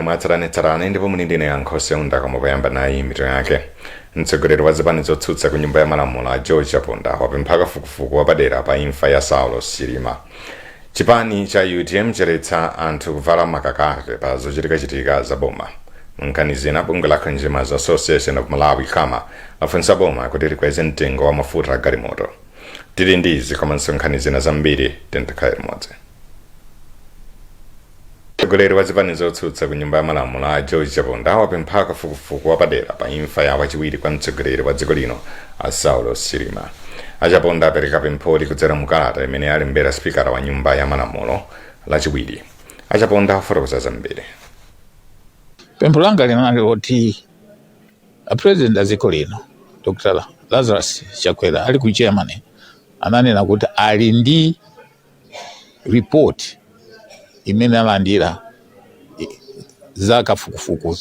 Mwatsatanetsatane ndipo muli ndine Yankho Undaka. Poyamba nayi mitu yake. Mtsogoleri wa zipani zotsutsa ku Nyumba ya Malamulo a George Chaponda wapempha kafukufuku wapadera pa imfa ya Saulos Chilima. Chipani cha UTM chaletsa anthu kuvala makakate pa zochitikachitika za boma. Nkhani zina, bungwe la Consumers Association of Malawi, CAMA, lafunsa boma kuti likweze mtengo wa mafuta a galimoto. Tili ndi izi komanso nkhani zina zambiri, tikhale limodzi. Mtsogoleri wa zipani zotsutsa ku Nyumba ya Malamulo a George Chaponda wapempha kafukufuku wapadera pa imfa ya wachiwiri kwa mtsogoleri wa dziko lino a Saulos Chilima. Achaponda apereka pempholi kudzera mu kalata imene alembera spikala wa Nyumba ya Malamulo Lachiwiri. Achaponda afotokoza zambiri. Pempho langa linali loti a President a dziko lino, Dr Lazarus Chakwera, ali ku Germany ananena kuti ali ndi report imene alandira za kafukufuku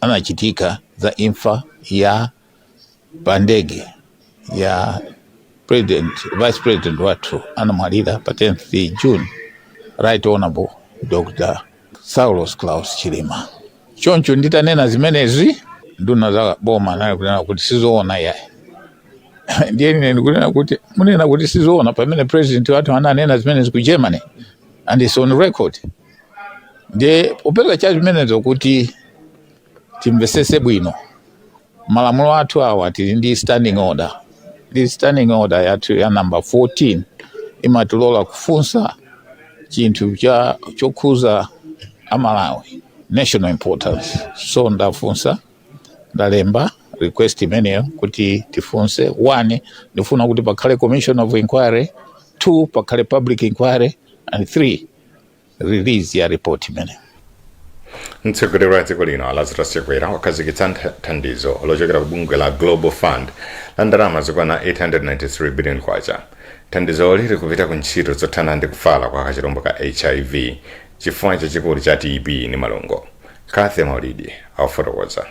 anachitika za imfa ya pa ndege ya president, vice president wathu anamwalira pa 10th June, Right Honorable Dr Saulos Klaus Chilima. Choncho nditanena zimenezi, nduna za boma anali kunena kuti sizoona yayi. Ndiye ine ndikunena kuti munena kuti sizoona pamene president wathu ananena zimenezi ku Germany and it's on record. Ndiye popereka cha zimenezo kuti timvesese bwino malamulo athu awa, tili ndi standing order. Ndi standing order yathu ya number 14 imatilola kufunsa chinthu cha chokhuza Amalawi, national importance. So ndafunsa, ndalemba request imeneyo kuti tifunse. One, ndifuna kuti pakhale commission of inquiry; two, pakhale public inquiry; and three, release ya report imeneyo. Mtsogoleri wa dziko lino Lazarus Chakwera wakhazikitsa thandizo lochokera ku bungwe la Global Fund la ndalama zokwana 893 billion kwacha. Thandizoli likupita ku ntchito zothana ndi kufala kwa kachirombo ka HIV, chifuwa chachikulu cha TB ndi malungo. Kathe Maulidi afotokoza.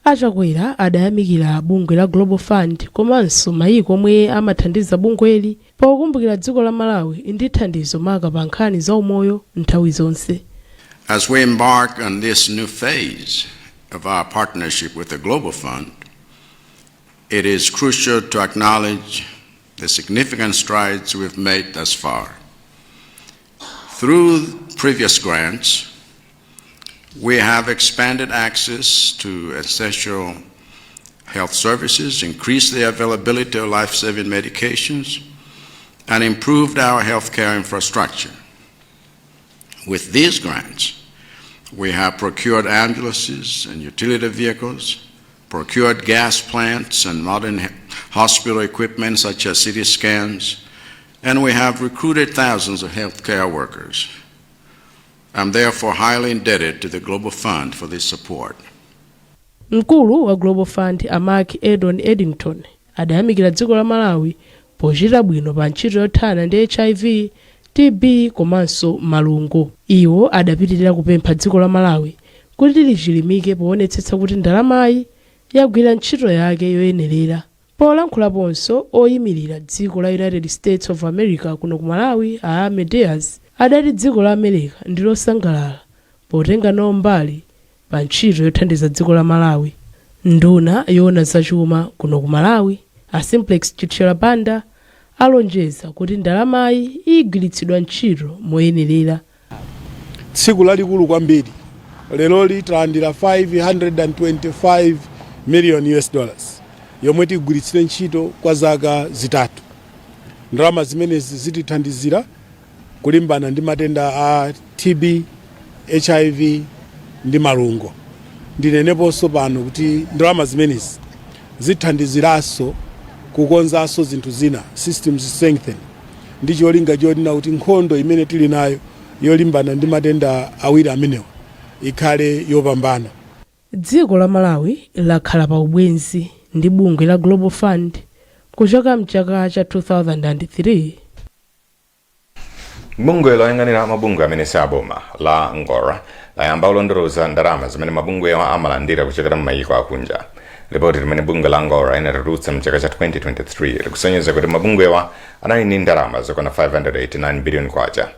Achakwera adayamikira bungwe la Global Fund komanso mayiko omwe amathandiza bungweli pokumbukira dziko la Malawi ndi thandizo, maka pa nkhani za umoyo nthawi zonse. As we embark on this new phase of our partnership with the Global Fund, it is crucial to acknowledge the significant strides we've made thus far. Through previous grants, we have expanded access to essential health services, increased the availability of life saving medications, and improved our healthcare infrastructure. With these grants, we have procured ambulances and utility vehicles, procured gas plants and modern hospital equipment such as CT scans, and we have recruited thousands of healthcare workers. I'm therefore highly indebted to the Global Fund for this support. Mkulu wa Global Fund a Mark Edon Eddington adayamikira dziko la Malawi pochita bwino pa ntchito yothana ndi HIV, TB komanso malungo. Iwo adapitirira kupempha dziko la Malawi kuti lichilimike poonetsetsa kuti ndalamayi yagwira ntchito yake yoyenerera. Polankhulaponso, oyimirira dziko la United States of America kuno ku Malawi a Amedeas adati dziko la America ndi losangalala potenga nawo mbali pa ntchito yothandiza dziko la Malawi. Nduna yoona zachuma kuno ku Malawi a Simplex Chithyola Banda alonjeza kuti ndalamayi igwiritsidwa ntchito moyenerera. Tsiku lalikulu kwambiri leroli, talandira 525 million US dollars yomwe tigwiritsire ntchito kwa zaka 3. Ndalama zimenezi zitithandizira kulimbana ndi matenda a TB, HIV ndi malungo. Ndineneponso pano kuti ndalama zimenezi zithandiziranso kukonzanso zinthu zina, systems strengthen, ndi cholinga chonena kuti nkhondo imene tili nayo yolimbana ndi matenda awiri amenewa ikhale yopambana. Dziko la Malawi lakhala pa ubwenzi ndi bungwe la Global Fund kuchoka mchaka cha 2003. Bungwe loyang'anira mabungwe amene si aboma la NGORA layamba kulondoloza ndalama zimene mabungwewa amalandira kuchokera m'mayiko akunja. Ripoti limene bungwe la NGORA inatulutsa mchaka cha 2023 likusonyeza kuti mabungwewa anali ndi ndalama zokwana 589 billion kwacha.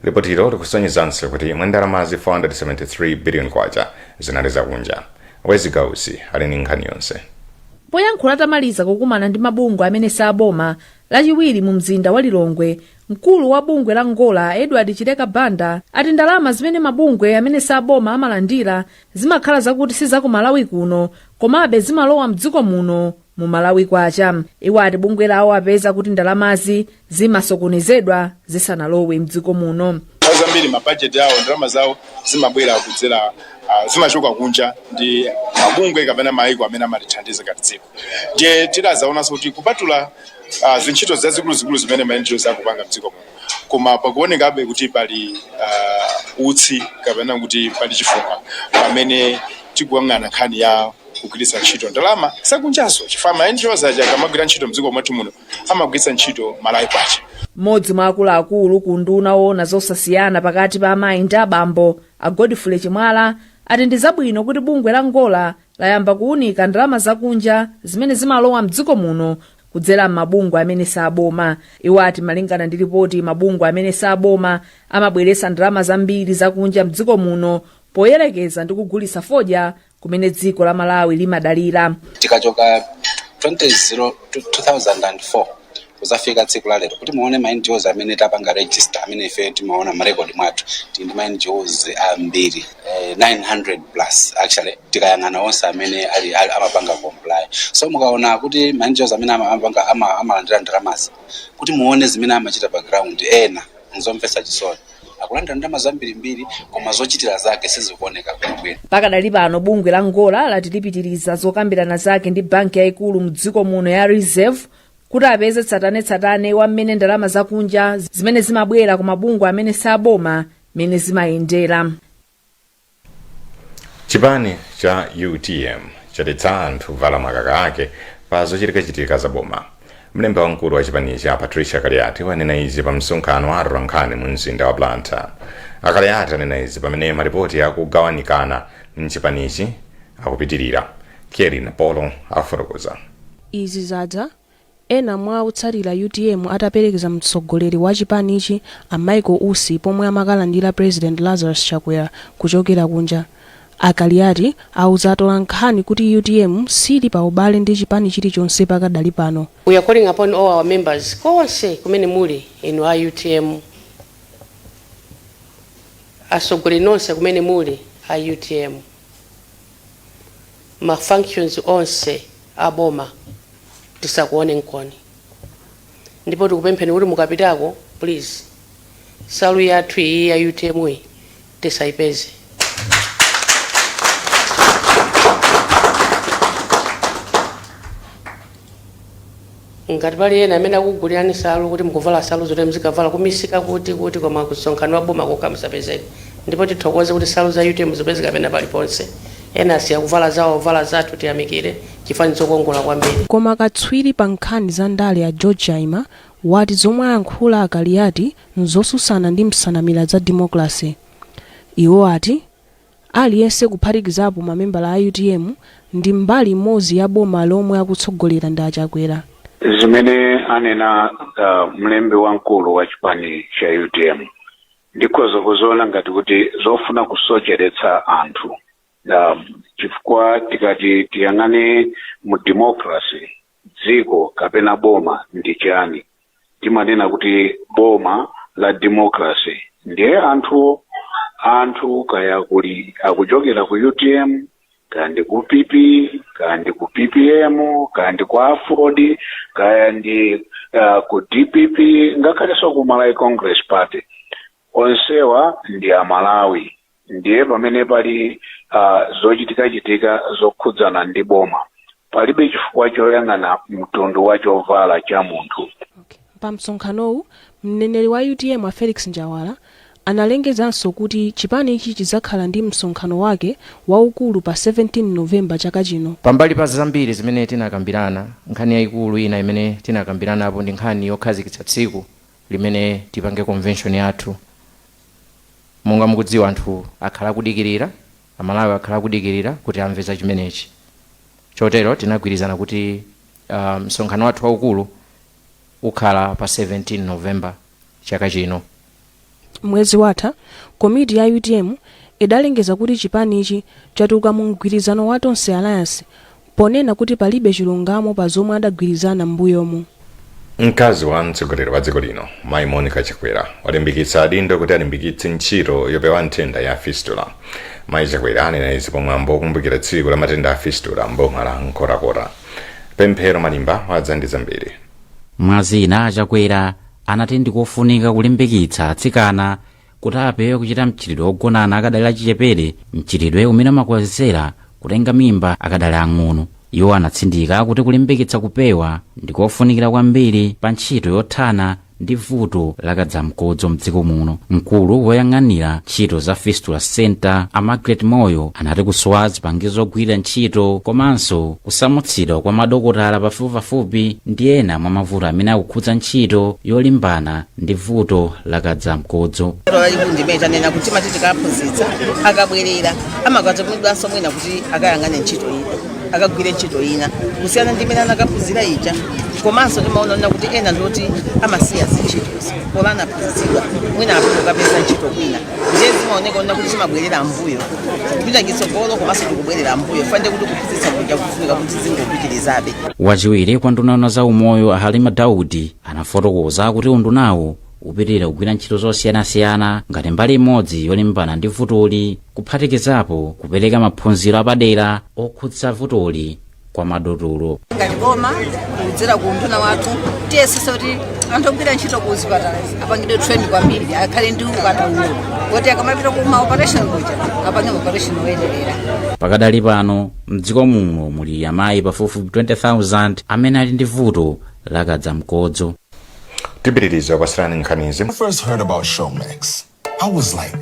Lipotilo likusonyezanso kuti mwa ndalamazi 473 billion kwacha zinali zakunja. Wezi Gausi ali ndi nkhani yonse. Poyankhula atamaliza kukumana ndi mabungwe amene si aboma Lachiwiri mu mzinda wa Lilongwe, mkulu wa bungwe la Ngola Edward Chileka Banda ati ndalama zimene mabungwe amene si aboma amalandira zimakhala zakuti si zaku Malawi kuno komabe zimalowa mdziko muno mu Malawi kwacha. Iwo ati bungwe lawo apeza kuti ndalamazi zimasokonezedwa zisanalowe mdziko muno. Nthawi zambiri mabajeti awo, ndalama zawo zimabwera kudzera zimachoka kunja ndi mabungwe kapena maiko amene amatithandiza ngati dziko. Ndiye tidazaonanso kuti kupatula zintchito zazikuluzikulu zimene ma NGOs akupanga mdziko muno, koma pakuonekabe kuti pali utsi kapena kuti pali chifunga pamene tikuyang'ana nkhani ya kugwiritsa ntchito ndalama zakunjazo, chifukwa ma NGOs aja akamagwira ntchito mdziko mwathu muno amagwiritsa ntchito Malawi kwacha. Mmodzi mwa akuluakulu ku unduna woona zosasiyana pakati pa amayi ndi abambo, a Godfrey Chimwala, ati ndi zabwino kuti bungwe la Ngola layamba kuunika ndalama zakunja zimene zimalowa mdziko muno kudzera m'mabungwe amene si aboma. Iwo ati malingana ndi lipoti, mabungwe amene si aboma amabweretsa ndalama zambiri zakunja mdziko muno poyerekeza ndi kugulitsa fodya kumene dziko la Malawi limadalira. Tikachoka 20 2004 kuzafika tsiku la lero, kuti muone ma NGOs amene tapanga register, amene ife timaona marekodi mwathu, tili ndi ma NGOs ambiri, 900 plus actually, tikayang'ana onse amene ali amapanga comply. So mukaona kuti ma NGOs amene amalandira ndalamazi, kuti muone zimene amachita pa ground, ena nzomvetsa chisoni, akulandira ndalama zambirimbiri koma zochitira zake sizikuoneka bwinobwino. Pakadali pano bungwe la Ngola lati lipitiriza zokambirana zake ndi banki yayikulu mdziko muno ya Reserve kuti apeze tsatanetsatane wa mmene ndalama zakunja zimene zimabwera ku mabungwe amene si aboma mmene zimayendera. Chipani cha UTM chaletsa anthu kuvala makaka ake pa zochitikachitika za boma. Mlembi wamkulu wa chipanichi a Patricia Kaliati wanena izi pa msonkhano wa atolankhani mu mzinda wa Blantyre. A Kaliati anena izi pamene malipoti akugawanikana mchipanichi akupitirira. Kelly Polo afotokoza. Izi zadza ena mwa otsatira utm ataperekeza mtsogoleri wa chipanichi a Michael Usi pomwe amakalandira President Lazarus Chakwera kuchokera kunja. A Kaliati auza atolankhani kuti utm sili pa ubale ndi chipani chilichonse pakadali pano. We are calling upon all our members konse kumene muli inu a utm, atsogoleri nonse kumene muli a utm, ma functions onse a boma tisakuone nkoni, ndipo tikupempheni kuti mukapitako, please, salu yathu iyi ya utm iyi tisayipeze. Ngati pali ena amene akugulirani salu kuti mukuvala salu zoti muzikavala kumisika kuti koma kusonkhano wa boma kokha musapezeke. Ndipo tithokoze kuti salu za utm zipezeka pena paliponse. Ena asiya kuvala zawo, kuvala zathu, tiyamikire chifukwa ndizokongola kwambiri. Koma katswiri pa nkhani za ndale a George Chaima wati zomwe ayankhula a Kaliati nzosusana ndi msanamira za democracy. Iwo ati aliyense kuphatikizapo mamembala a utm ndi mbali imodzi ya boma lomwe akutsogolera ndi a Chakwera. Zimene anena mlembi wamkulu wa chipani cha utm ndikhoza kuziona ngati kuti zofuna kusocheretsa anthu, chifukwa tikati tiyang'ane mu democracy, dziko kapena boma ndi chani? Timanena kuti boma la democracy ndiye anthu kaya kuli akuchokera ku utm, kaya ndi ku pp, kaya ndi ku ppm, kaya ndi ku aford, kaya ndi ku dpp, ngakhalenso ku Malawi Congress Party, onsewa ndi Amalawi. Ndiye pamene pali zochitikachitika zokhudzana ndi boma, palibe chifukwa choyang'ana mtundu wa chovala cha munthu. Pa msonkhanowu, mneneri wa utm a Felix Njawala analengezanso kuti chipanichi chidzakhala ndi msonkhano wake waukulu pa 17 November chaka chino. Pambali pa zambiri zimene tinakambirana, nkhani yayikulu ina imene tinakambiranapo ndi nkhani yokhazikitsa tsiku limene tipange convention yathu. Monga mukudziwa, anthu akhala akudikirira, Amalawi akhala akudikirira kuti amve za chimenechi. Chotero tinagwirizana kuti msonkhano wathu waukulu ukhala pa 17 November chaka chino. Mwezi watha, komiti ya UTM idalengeza kuti chipanichi chatuluka mu mgwirizano wa Tonse Alliance ponena kuti palibe chilungamo pa zomwe adagwirizana m'mbuyomu. Mkazi wa mtsogoleri wa dziko lino, Mayi Monica Chakwera, walimbikitsa adindo kuti alimbikitse ntchito yopewa nthenda ya fistula. Mayi Chakwera anena izi pamwambo wokumbukira tsiku la matenda a fistula mboma la Nkhotakota. Pemphero Malimba wadza ndi zambiri. Mwazina, Chakwera anati ndikofunika kulimbikitsa atsikana kuti apewe kuchita mchitidwe wogonana akadali achichepere, mchitidwe umene umakwezera kutenga mimba akadali ang'ono. Iwo anatsindika kuti kulimbikitsa kupewa ndikofunikira kwambiri pa ntchito yothana ndi vuto lakadzamkodzo mdziko muno. Mkulu woyang'anira ntchito za Fistula Center, a Margaret Moyo, anati kusowa zipangizo zogwirira ntchito komanso kusamutsidwa kwa madokotala pafupipafupi ndi ena mwa mavuto amene akukhudza ntchito yolimbana ndi vuto lakadzamkodzo. Lalikulu ndimene tanena kuti timati tikaphunzitsa, akabwerera amakatumidwanso mwina kuti akayang'ane ntchito ina, akagwire ntchito ina kusiyana ndi imene anakaphunzira ija. Komanso timaona kuti ena ndoti amasiya zintchitozo pola anaphunzitsidwa, mwina apita kukapeza ntchito kwina. Ndiye zimaoneka ona kuti timabwerera mbuyo, kupita chitsogolo komanso tikubwerera mbuyo fande kuti kuphunzitsa kuja kufunika kuti zingopitirizabe. Wachiwiri kwa nduna za umoyo, a Halima Daudi, anafotokoza kuti undunawo upitirira kugwira ntchito zosiyanasiyana ngati mbali imodzi yolimbana ndi vutoli, kuphatikizapo kupereka maphunziro apadera okhudza vutoli kwa madotolo. Ngati boma, kudzera ku unduna wathu, tiyesesa kuti anthu ogwira ntchito ku zipatala apangidwe train kwambiri, akhale ndi ukadaulo kuti akamapita ku ma operation kuja apange operation oyenerera. Pakadali pano, mdziko muno muli amayi pafupifupi 20,000 amene ali ndi vuto lakadzamkodzo. Tipitiriza kupasirani nkhanizi. I first heard about Showmax, I was like,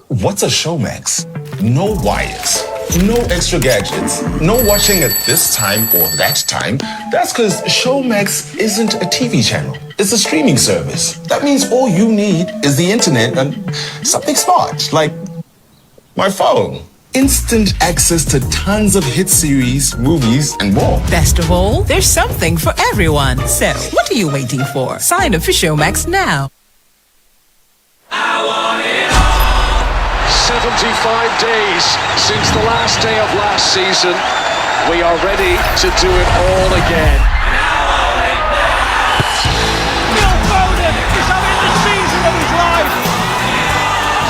what's a Showmax? No wires, no extra gadgets, no watching at this time or that time. That's because Showmax isn't a TV channel. It's a streaming service. That means all you need is the internet and something smart, like my phone. Instant access to tons of hit series, movies, and more. Best of all, there's something for everyone. So, what are you waiting for? Sign up for Showmax now. 75 days since the last day of last season. We are ready to do it all again. Phil Foden is having the season of his life.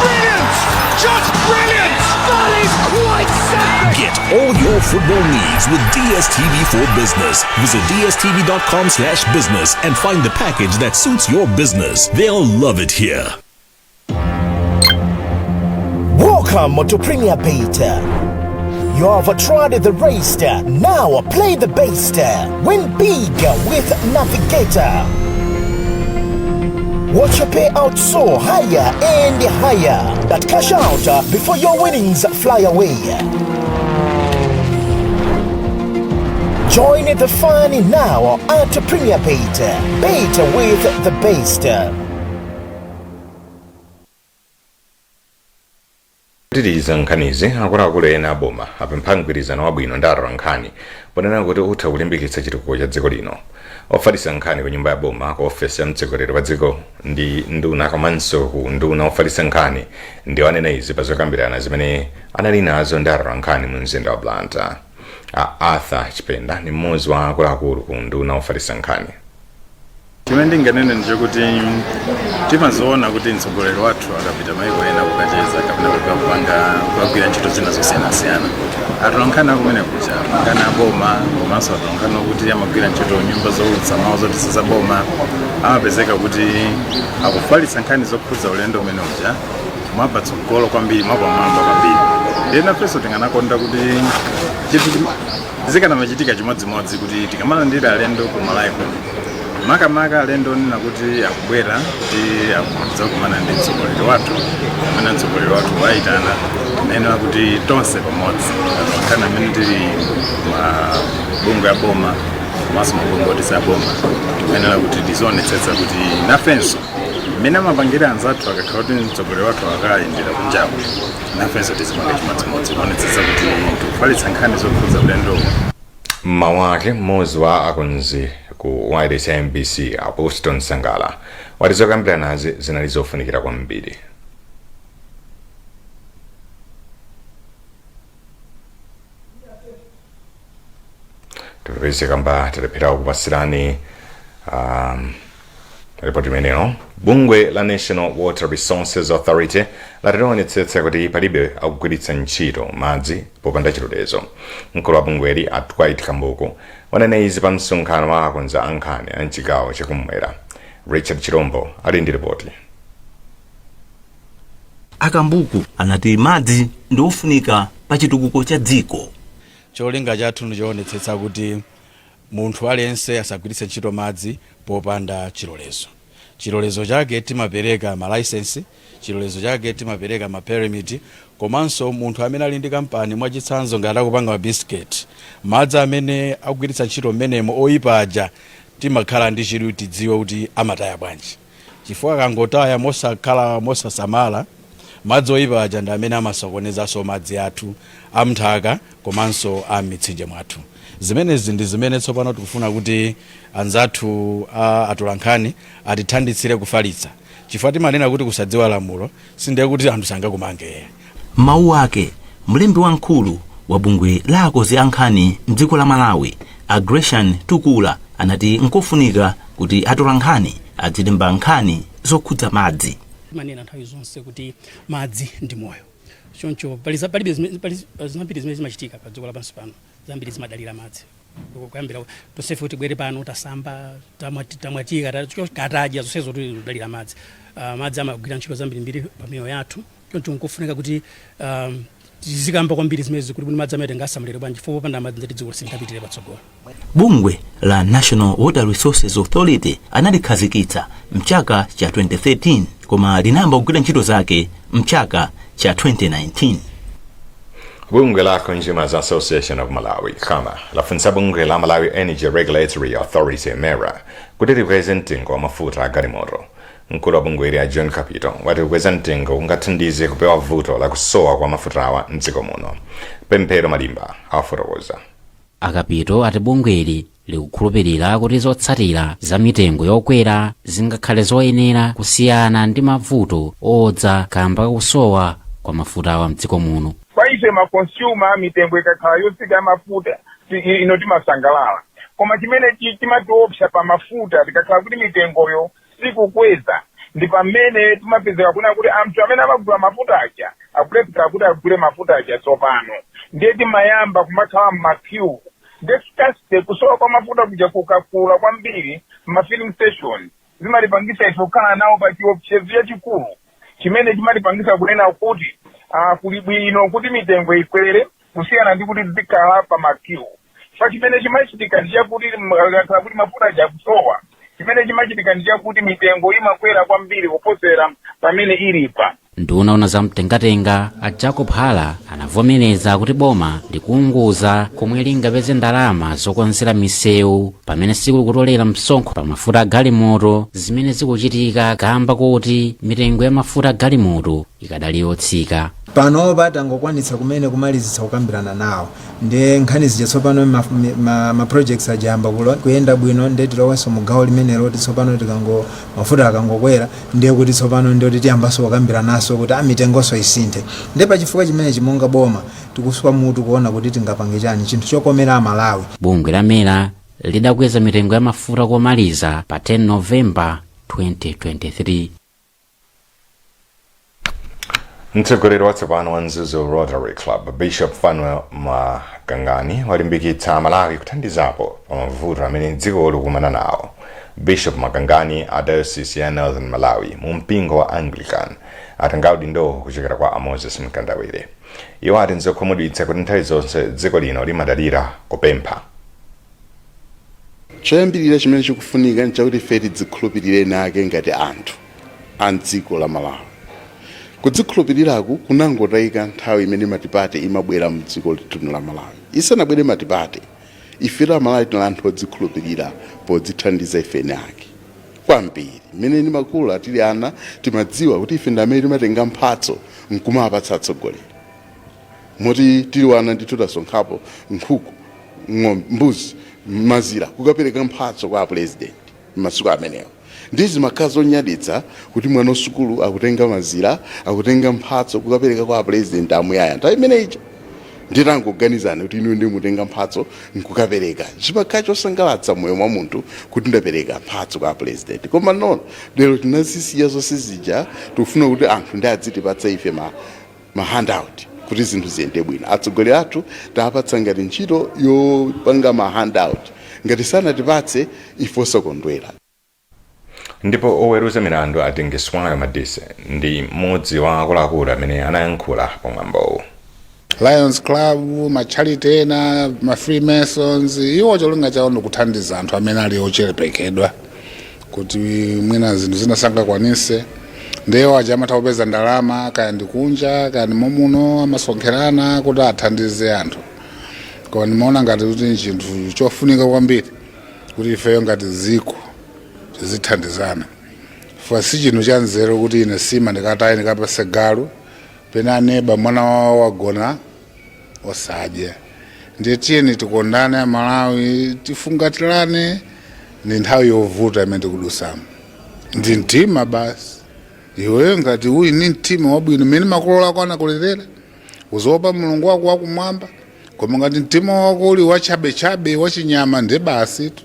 Brilliant! Just brilliant! That is quite something! Get all your football needs with DSTV for Business. Visit dstv.com/business and find the package that suits your business. They'll love it here. Welcome to Premier Bet. You have tried the rest. Now play the best. Win big with Navigator. Watch your payout soar higher and higher. But cash out before your winnings fly away. Join the fun now at Premier Bet. Bet with the best. Pitiriza nkhanizi. Akuluakulu ena aboma apempha mgwirizano wabwino ndi atolankhani ponena kuti utha kulimbikitsa chitukuko cha dziko lino. Ofalitsa nkhani ku nyumba ya boma, ku ofesi ya mtsogoleri wa dziko ndi nduna komanso ku unduna ofalitsa nkhani ndiwo anena izi pa zokambirana zimene anali nazo ndi atolankhani mu mzinda wa Blantyre. A Arthur Chipenda ndi mmodzi wa akuluakulu ku unduna ofalitsa nkhani. Chimene ndinganene ndichokuti timaziona kuti mtsogoleri wathu akapita maiko ena kukacheza kapena kukapanga, kukagwira ntchito zina zosiyanasiyana, atolankhani akumene kuja, atolankhani aboma komanso atolankhani okuti amagwira ntchito nyumba zowulutsa mawu zoti sizaboma, amapezeka kuti akufalitsa nkhani zokhudza ulendo umene uja mwapatsogolo kwambiri, mwapamwamba kwambiri. Ndiye nafenso tinganakonda kuti chinthu zikanamachitika chimodzimodzi, kuti tikamalandira alendo ku Malawi kuno, makamaka alendo onena kuti akubwera kuti akudzakumana ndi mtsogoleri wathu amene mtsogoleri wathu wayitana, tinayenera kuti tonse pamodzi, atolankhani amene tili mabungwe a boma komanso mabungwe oti si aboma, tikuyenera kuti tizionetsetsa kuti nafenso mmene amapangira anzathu akakhala kuti mtsogoleri wathu akayendera kunjaku, nafenso tizipanga chimodzimodzi kuonetsetsa kuti tikufalitsa nkhani zokhudza ulendowo. Mmawu ake, mmodzi wa akonzi ku wireless ya MBC, a Boston Sangala, wati zokambiranazi zinali zofunikira kwambiri. Tipepese kamba talephera kukupatsirani ripoti imeneyo. Bungwe la National Water Resources Authority lati lionetsetsa kuti palibe akugwiritsa ntchito madzi popanda chilolezo. Mkulu wa bungweli, a Dwight Kambuku, wanena izi pa msonkhano wa akonzi a nkhani a mchigawo chakumwera. Richard Chirombo ali ndi ripoti. A Kambuku anati madzi ndi ofunika pa chitukuko cha dziko. Cholinga chathu ndichoonetsetsa kuti munthu aliyense asagwiritse ntchito madzi popanda chilolezo. Chilolezo chake timapereka ma licence, chilolezo chake timapereka ma permit, komanso munthu amene ali ndi kampani, mwachitsanzo ngati akupanga ma biscuit, madzi amene akugwiritsa ntchito mmenemo oyipa aja timakhala ndi chidwi tidziwe kuti amataya bwanji, chifukwa akangotaya mosakhala mosasamala, madzi oyipa aja ndi amene amasokonezanso madzi athu amnthaka komanso a m'mitsinje mwathu. Zimenezi ndi zimene tsopano tikufuna kuti anzathu a atolankhani atithandizire kufalitsa, chifukwa timanena kuti kusadziwa lamulo sindiye kuti anthu sangakumange. M'mawu ake, mlembi wamkulu wa bungwe la akonzi a nkhani mdziko la Malawi, a Grecian Tukula, anati nkofunika kuti atolankhani adzilemba nkhani zokhudza madzi. Timanena nthawi zonse kuti madzi ndi moyo, choncho pali za- palibe zime- pali zambiri zimene zimachitika pa dziko lapansi pano, zambiri zimadalira madzi. Kuyambira tonsefe kuti tibwere pano, tasamba, tamwa katadya, zonsezo tikudalira madzi. Madzi amagwira ntchito zambirimbiri pa miyoyo yathu, choncho nkofunika kuti tizikamba kwambiri zimenezi, kuti madzi amene tingasamalire bwanji, chifukwa popanda madzi ndati dziko silingapitire patsogolo. Bungwe la National Water Resources Authority analikhazikitsa mchaka cha 2013, koma linayamba kugwira ntchito zake mchaka cha 2019. Bungwe la Consumers Association of Malawi, CAMA, lafunsa bungwe la Malawi Energy Regulatory Authority, MERA, kuti likweze mtengo wa mafuta a galimoto. Mkulu wa bungweli, a John Kapito, wati kukweza mtengo kungathandize kupewa vuto la kusowa kwa mafutawa mdziko muno. Pemphero Malimba afotokoza. A Kapito ati bungweli likukhulupirira kuti zotsatira za mitengo yokwera zingakhale zoyenera kusiyana ndi mavuto odza kamba kakusowa kwa mafutawa mdziko muno. Kwa ife ma consumer, mitengo ikakhala yotsika ya mafuta ino timasangalala, koma chimene chimatiopsa pa mafuta, tikakhala kuti mitengoyo sikukweza, ndi pamene timapezeka kuna kuti anthu amene amagula mafuta aja akulephera kuti agule mafuta aja. Tsopano ndiye timayamba kumakhala mma queue, ndiye scarcity, kusowa kwa mafuta kuja kukakula kwambiri mma filling station, zimatipangisa ife kukhala nawo pa chiopsezo chachikulu chimene chimatipangisa kunena kuti kuli bwino kuti mitengo ikwere kusiyana ndi kuti tizikhala pa ma queue. Fa chimene chimachitika ndi chakuti akakhala kuti mafuta aja akusowa, chimene chimachitika ndi chakuti mitengo imakwera kwambiri kuposera pamene ilipa. Nduna yoona za mtengatenga a Jacob Hara anavomereza kuti boma likuunguza komwe lingapeze ndalama zokonzera misewu pamene silikutolera msonkho pa mafuta a galimoto, zimene zikuchitika kamba koti mitengo ya mafuta a galimoto ikadali yotsika. Panopa tangokwanitsa kumene kumalizitsa kukambirana nawo, ndiye nkhani zija tsopano ma projects aja ayamba kuyenda bwino, ndiye tilowenso mu gawo limenelo kuti tsopano tikango mafuta akangokwera, ndiye kuti tsopano ndiye kuti tiyambanso kukambirananso kuti mitengonso isinthe. Ndiye pachifukwa chimenechi, monga boma tikuswa mutu kuona kuti tingapange chani chinthu chokomera Amalawi. Bungwe la MERA lidakweza mitengo ya mafuta komaliza pa 10 November 2023. Mtsogoleri watsopano wa Mzuzu Rotary Club, Bishop Fanuel Makangani, walimbikitsa Amalawi kuthandizapo pa mavuto amene dziko likumana nawo. Bishop Makangani a Diocese ya Northern Malawi mu mpingo wa Anglican atenga udindo kuchokera kwa a Moses Mkandawire. Iwo ati nzokhumudwitsa kuti nthawi zonse dziko lino limadalira kupempha. Choyambirira chimene chikufunika nchakuti ife tidzikhulupirire nake ngati anthu a mdziko la Malawi. Kudzikhulupiriraku kunangotayika nthawi imene matipate imabwera mdziko lathu la Malawi. Isanabwere matipate, ife a Malawi tinali anthu odzikhulupirira podzithandiza ife eni ake kwambiri. Mmene timakula tili ana, timadziwa kuti ife ndi amene timatenga mphatso nkumapatsa atsogoleri. Moti tili wana ndithu tasonkhapo nkhuku Ng'ombe, mbuzi, mazira, kukapereka mphatso kwa president masiku amenewo. Ndi zimakhala zonyaditsa kuti mwana wasukulu akutenga mazira, akutenga mphatso kukapereka kwa president amuyaya. Nthawi imeneyi nditangoganizana kuti inu ndimutenga mphatso nkukapereka, chimakhala chosangalatsa moyo mwa munthu kuti ndapereka mphatso kwa president. Koma nono lero tinazisiya zonse zija, tikufuna kuti anthu ndi adzitipatsa ife ma handout kuti zinthu ziyende bwino. Atsogoleri athu tapatsa ngati ntchito yopanga ma handout, ngati sanatipatse ife osakondwera. Ndipo oweruza milandu a Dingiswayo Madise ndi mmodzi wa akuluakulu amene anayankhula pamwambowu. Lions Club, ma charity ena, ma Freemasons, iwo cholinga chawo ndikuthandiza anthu amene ali ochepekedwa kuti mwina zinthu zina sangakwanise. Ndiye aja amatha kupeza ndalama, kaya ndi kunja kaya ndi momuno, amasonkherana kuti athandize anthu. Koma ndimaona ngati kuti ndi chinthu chofunika kwambiri kuti ifeyo ngati dziko tizithandizana, chifukwa si chinthu cha nzeru kuti ine sima ndikataye ndikapase galu, pena aneba mwana wawo wagona osadya. Ndiye tiyeni tikondane Amalawi, tifungatirane. Ndi nthawi yovuta imene tikudusamo. Ndi mtima basi. Iweyo ngati uli ndi mtima wabwino mmene makolo ako anakulerera, uziopa Mulungu wako wakumwamba. Koma ngati mtima wako uli wachabechabe, wachinyama, ndi basi tu.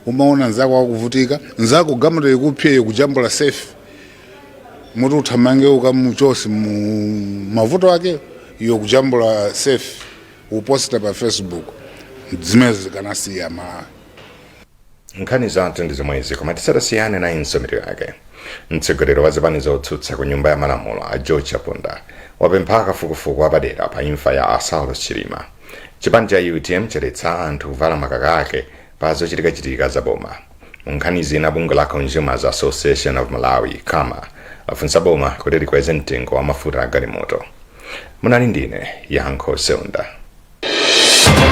Umaona nzako akuvutika, nzako galimoto ikupyeyo, kujambula selfie muti uthamange ukamuchose mu mavuto ake, iyo kujambula selfie uposta pa Facebook. Zimene zikanasiya Malawi. Nkhani zathu ndi zomwezi, koma tisadasiyane nayinso mitu yake. Mtsogoleri wa zipani zotsutsa ku Nyumba ya Malamulo a George Chaponda wapempha kafukufuku wapadera pa imfa ya a Saulos Chilima. Chipani cha UTM chaletsa anthu kuvala makaka ake pa zochitikachitika za boma. Mu nkhani zina, bungwe la Consumers Association of Malawi, CAMA, lafunsa boma kuti likweze mtengo wa mafuta a galimoto. Munali ndine Yankho Seunda.